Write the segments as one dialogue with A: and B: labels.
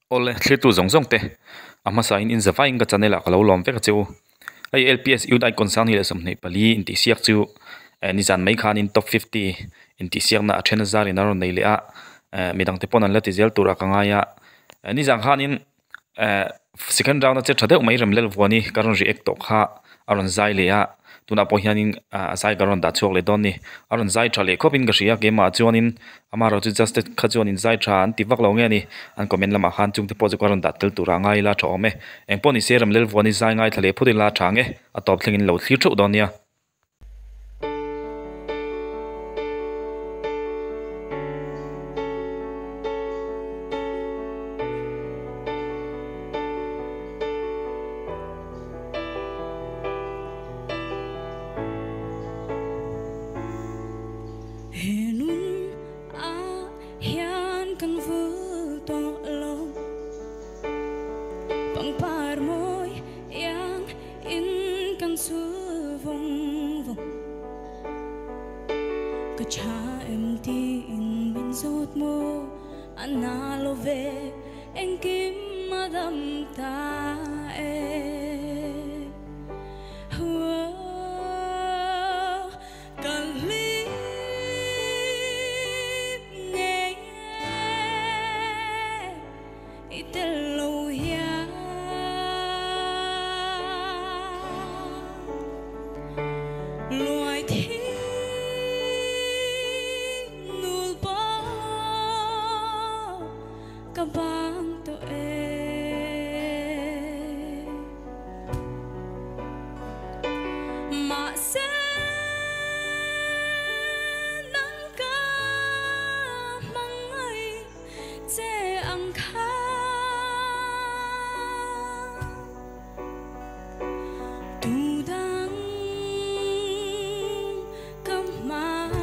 A: Awle, thlirtu zawng zawng te, a hmasa in in zavaiin ka channel ah ka lo lawm vek a che u. Hei LPS Youth Icon 2024 intihsiak chu nizan mai khanin top 50 intihsiakna a then a zarin a rawn nei leh a, midang te pawn an la ti zel turah ka ngai a. Nizan khanin second round a che tha deuh mai rem lel vuani ka rawn react tawh kha a rawn zai leh a, tunah pawh hianin a zai ka rawn dah chhuak leh dawn a ni. A rawn zai tha leh khawpin ka hria keimah chuanin amaherawh chu just te kha chuanin zai tha an ti vak lo nge a ni. An comment lamah khan chungte pawh chu ka rawn dah tel turah ngai ila tha awm e. Engpawh ni se rem lel vuani zai ngaithla leh phut ila tha ang e, a tawp thlengin lo thlir theuh dawn nia.
B: He nun ah hian kan vul tawh lo pangpar mawi iang in kan chul vawng vawng. Ka tha em tiin min zawt maw a na lo ve engkim a dam ta e. Ka hlim ngei e i tel lo hian Luai thing nul pawh ka bang tawh e. Mahse nang ka hmangaih che ang kha Tu dang ka hmangaih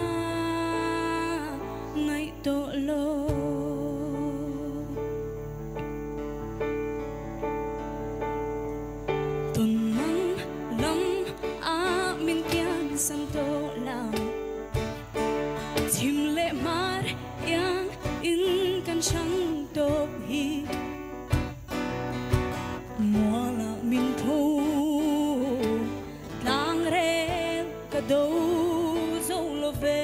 B: tawh lo. Tunmang lam a min kian san tawh lo. Chhim leh hmar iang in kan hrang tawp hi. Mual ah min tho tlang rel ka do zo lo ve.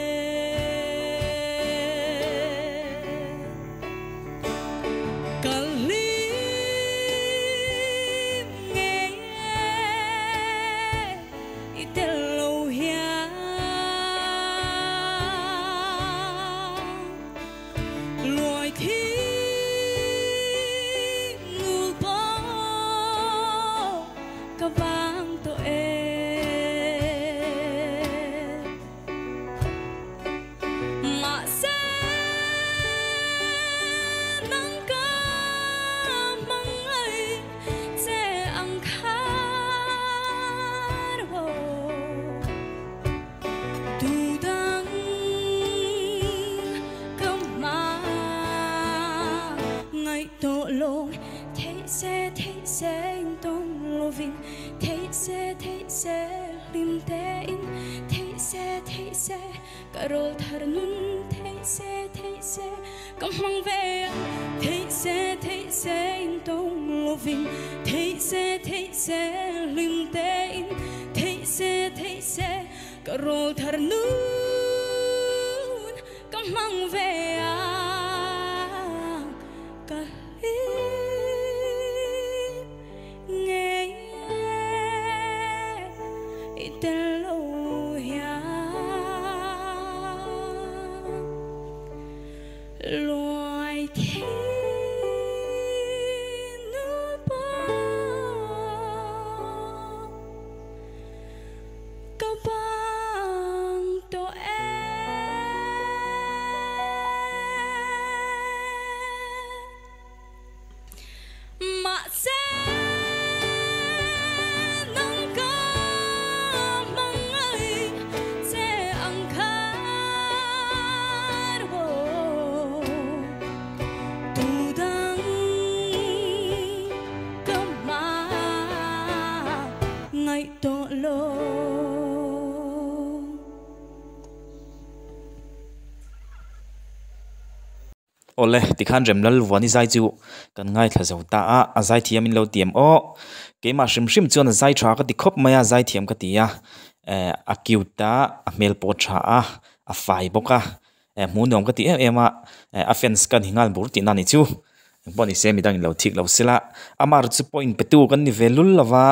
B: Ka hlim ngei e i tel lo hian Luai thing nul pawh ka vang tawh e. Mahse nang ka hmangaih che ang khan ho tu dang ka hmangaih tawh lo. Theih se theih se in tawng lovin, theih se theih se hlim tein, theih se theih se Ka rawl thar nun theih se theih se ka hmang ve ang theih se theih se in tawng lovin theih se theih se hlim tein theih se theih se ka rawl thar nun ka hmang ve ang ka hlim ngei e i tel lo hian Luai thi nu pawh ka bang tawh e.
A: Awle, tikhan Remlal Vuani zai chu kan ngaithla zo ta a, a zai thiam in lo ti em aw. Keimah hrim hrim chuan a zai tha ka ti khawp mai a, zai thiam ka ti a, eh a cute a, a hmel pawh a tha a, a fai bawk a, eh hmuh nuam ka ti em em a, eh a fans ka ni nghal bur tihna a ni chu. Engpawh ni se midang in lo thik lo sela, amah chu point pe tu kan ni ve lul lova,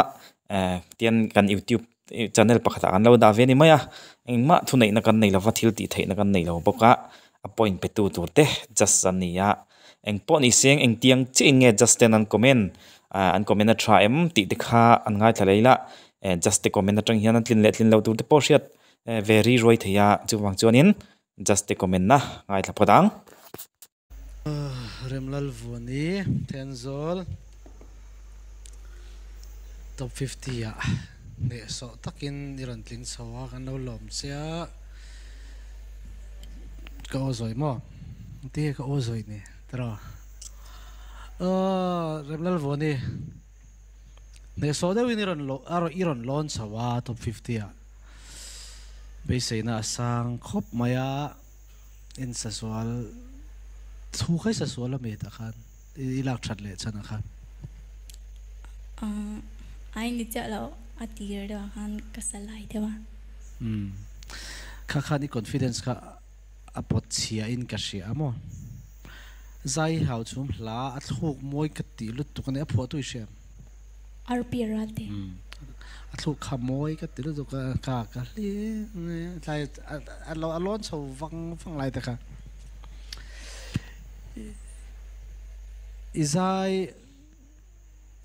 A: eh tian kan youtube channel pakhatah kan lo dah ve a ni mai a, engmah thuneihna kan nei lova thil tih theihna kan nei lo bawk a, a point pe tu tur te just an ni a, engpawh ni se engtiang chiah in nge just ten an comment ah an comment a tha em tih te kha an ngaithla leh ila eh just te comment atang hian an tlin leh tlin lo tur te pawh hriat ve ri ruai thei a chuvang chuanin just te comment na ngaithla phawt ang.
C: Remlalvuani Thenzawl Top 50 ah hnehsawh takin i rawn tling chho a, kan lo lawm che a, ka aw zawi maw? Engtin nge ka aw zawi ni tiraw? Aw Remlalvuani hnehsawh deuhin i rawn i rawn lawn chho a Top 50 ah beiseina a sang khawp mai a. In sasual thu kha i sasual a mi tah khan i lak that leh chhan ah khan.
B: Ai ni chiah lo a tir deuh ah khan ka sa lai deuh a.
C: Umm kha khan i confidence kha a pawt chhia in ka hria a maw. Zai hau chhum hla a thluk mawi ka tih lutuk a nia a phuah tu i hria em?
B: RP Ralte.
C: A thluk kha mawi ka ti lutuk a, ka ka hlim tlai a lawn chho vang vang lai te kha. I zai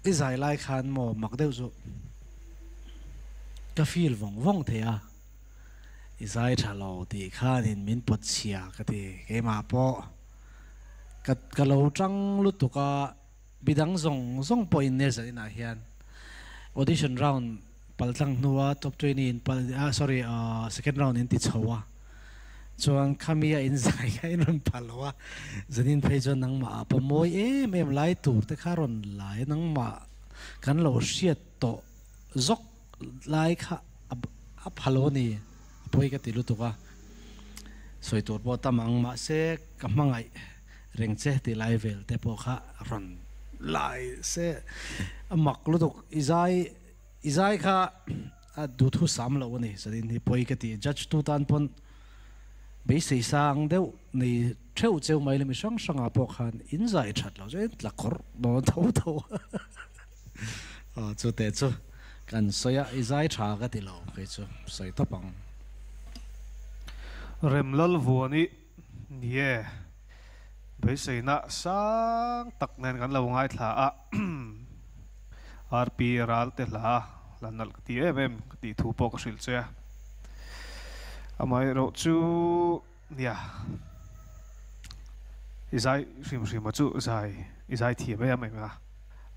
C: i zai lai khan maw mak deuh chu ka feel vawng vawng thei a, i zai tha lo tih khanin min pawt chhia ka ti keimah pawh ka ka lo tang lutuk a. Midang zawng zawng pawhin Nezar inah hian audition round paltlang hnua top 20 in pal ah sorry second round in ti chho a chuan khami a in zai kha in rawn phal lo a zanin phei chuan nangmah ah pawh mawi em em lai tur te kha rawn lai a nangmah kan lo hriat tawh zawk lai kha a pha lo a ni a pawi ka ti lutuk a sawi tur pawh tam ang mahse ka hmangaih Reng che tih lai vel te pawh kha rawn lai se a mak lutuk i zai i zai kha a duhthu sam loh a ni zanin hi pawi ka ti judge tu tan pawn beisei sang deuh nei theuh cheu mai la mi hrang hrang ah pawh khan in zai that loh chuan in tla kawrh dawn tho tho a chu teh chu kan sawi a i zai tha ka ti lo kei chu sawi tawp ang.
D: Remlalvuani Nie, beiseina sang tak nen kan lo ngaithla a, RP Ralte hla la nalh ka ti em em ka tih thu pawh ka hrilh che a. Amaherawh chu nia, i zai hrim hrim a chu zai i zai thiam em em a,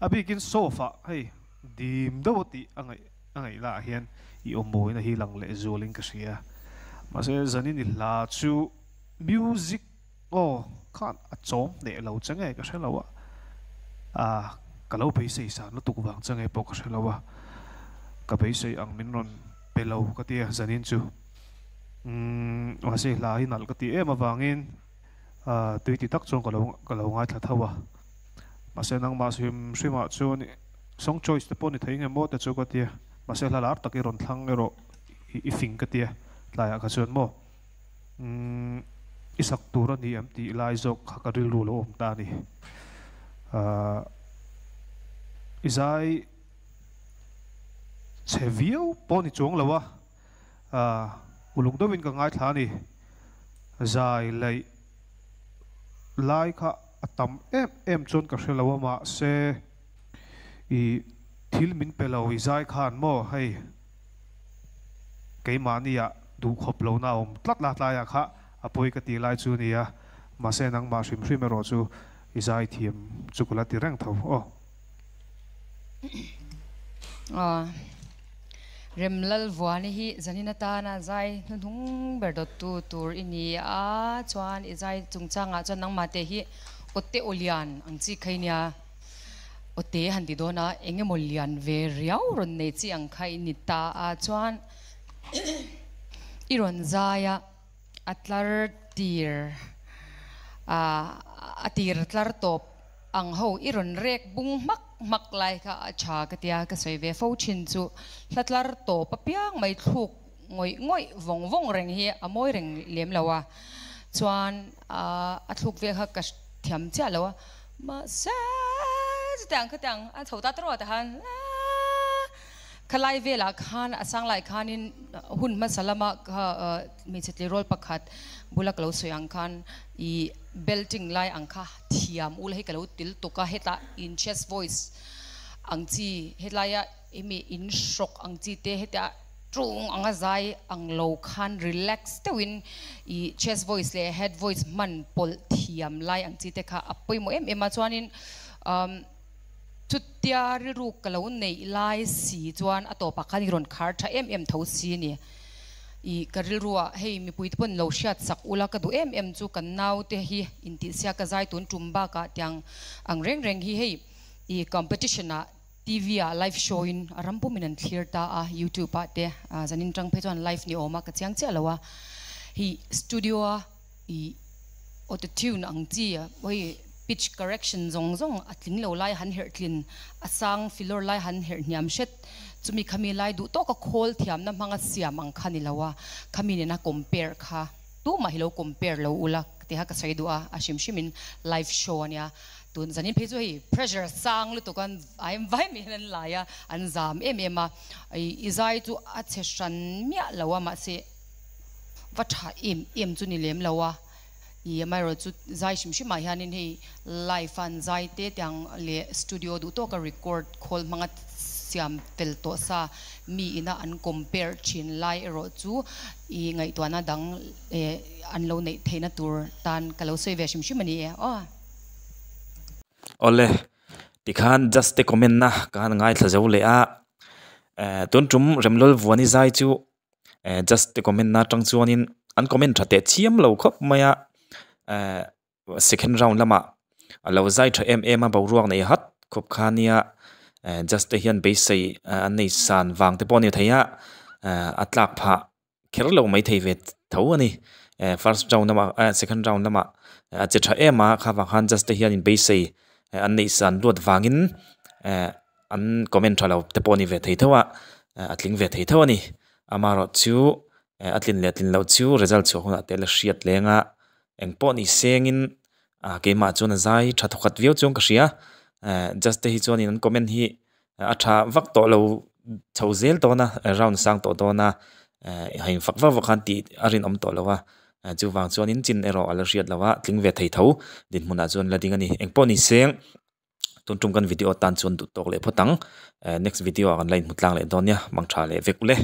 D: a bikin sofa hei dim deuh a tih a ngaih a ngaih lah hian i awm mawina hi lang leh zualin ka hria. Mahse zanin i hla chu music aw khan a chawm hneh lo che nge ka hre lo a, ah ka lo beisei san lutuk vang che nge pawh ka hre lo a, ka beisei ang min rawn pe lo ka tia zanin chu. Umm mahse i hla hi nalh ka ti em avangin ah tui ti tak chuan ka lo ka lo ngaithla tho a. Mahse nangmah hrim hrimah chuan Song choice te pawh ni thei nge maw te chu ka tia, mahse hla lar tak i rawn thlang erawh i fing ka tia, tlaiah kha chuan maw umm i sak tur a ni em tih lai zawk kha ka rilru lo awm ta a ni. Ahh i zai chhe viau pawh ni chuang lo a, ahh uluk deuhin ka ngaithla a ni, zai laih lai kha a tam em em chuan ka hre lo a mahse I thil min pe lo i zai khan maw hei keimahni ah duh khawp lo na awm tlat la tlai ah kha a pawi ka tih lai chu nia mahse nangmah hrim hrim erawh chu i zai thiam chu ka la ti reng tho aw.
E: Aw Remlalvuani hi zanin atana zai hnuhnung ber dawttu tur i ni a chuan i zai chungchangah chuan nangmah te hi awte aw lian ang chi kha i nia. Awte han ti dawn a, eng emaw lian ve riau rawn nei chi ang kha i ni ta a, chuan i rawn zai a, a tlar tir a, A tir tlar tawp ang ho i rawn rek bung hmak hmak lai kha a tha ka tia ka sawi ve fo thin chu hla tlar tawp apiang mai thluk ngawih ngawih vawng vawng reng hi a mawi reng lem lo a chuan a thluk vel kha ka thiam chiah lo a mahse chutiang khatiang a chho ta tawrh ah khan Khalai velah khan a sang lai khanin hun hmasa lama kha hmeichhe tleirawl pakhat bula ka lo sawi ang khan ih belting lai ang kha thiam ula hi ka lo til tuk a, hetah in chest voice ang chi helaia emi in hrawk ang chi te heta tung anga zai ang lo khan relax deuhin ih chest voice leh head voice hman pawlh thiam lai ang chi te kha a pawimawh em em a chuanin umm. Chutia rilru ka lo neih lai si chuan a tawpah khan i rawn khar tha em em tho si a ni. I ka rilruah hei mipui te pawn lo hriat sak ula ka duh em em chu kan naute hi intihsiak ka zai tun tum bakah tiang ang reng reng hi hei i competition ah TV ah live show in a ram pumin an thlir ta a youtube ah te zanin tang phei chuan live ni awm a ka chiang chiah lo a hei studio a I auto tune ang chi hei pitch correction zawng zawng a tling lo lai han herh tlin, a sang filawr lai han herh hniam hret, chumi khami lai duh tawka khawl thiamna hmanga siam ang kha ni lo a, khami nena compare kha tumah hi lo compare lo ula tih kha ka sawi duh a, a hrim hrimin live show a nia, tun zanin phei chu hei pressure sang lutuk a ai vai mai hian an lai a, an zam em em a, i zai chu a chhe hran miah lo a mahse Va tha em em chu ni lem lo a, i amaherawh chu zai hrim hrim ah hianin hei live a an zai te tiang leh studio duh tawka record khawl hmanga siam fel tawh sa mi ina an compare thin lai erawh chu i ngaihtuahna dang eh an lo neih theihna tur tan ka lo sawi ve hrim hrim a ni e aw.
A: Awle, tikhan just te comment na ka han ngaithla zo leh a, eh tun tum Remlawlh Vuani zai chu eh just te comment na atang chuanin an comment tha teh chiam lo khawp mai a eh second round lamah a lo zai tha em em a boruak nei hat khawp kha nia eh just te hian beisei an nei san vang te pawh a ni thei a eh a tlak phah kher lo maithei ve tho a ni eh first round lamah eh second round lamah a che tha em a kha vang khan just te hian beisei an neih san luat vangin eh. An comment tha lo te pawh a ni ve thei tho a, a tling ve thei tho a ni. Amaherawhchu a tlin leh tlin loh chu result chhuah hunah te la hriat leng a, eng pawh ni sengin keimah chuan a zai tha thawkhat viau chuan ka hria. Just te hi chuanin an comment hi a tha vak tawh lo chho zel dawn a, round sang tawh dawn a, ha in fak vak vak khan tih a rinawm tawh lo a, chuvang chuanin chin erawh a la hriat loh a, tling ve thei tho dinhmunah chuan la ding a ni. Eng pawh ni seng. Tun tum kan video tan chuan duh tawk leh phawt ang. Next video ah kan la inhmu tlang leh dawn nia, mang tha leh vek ule.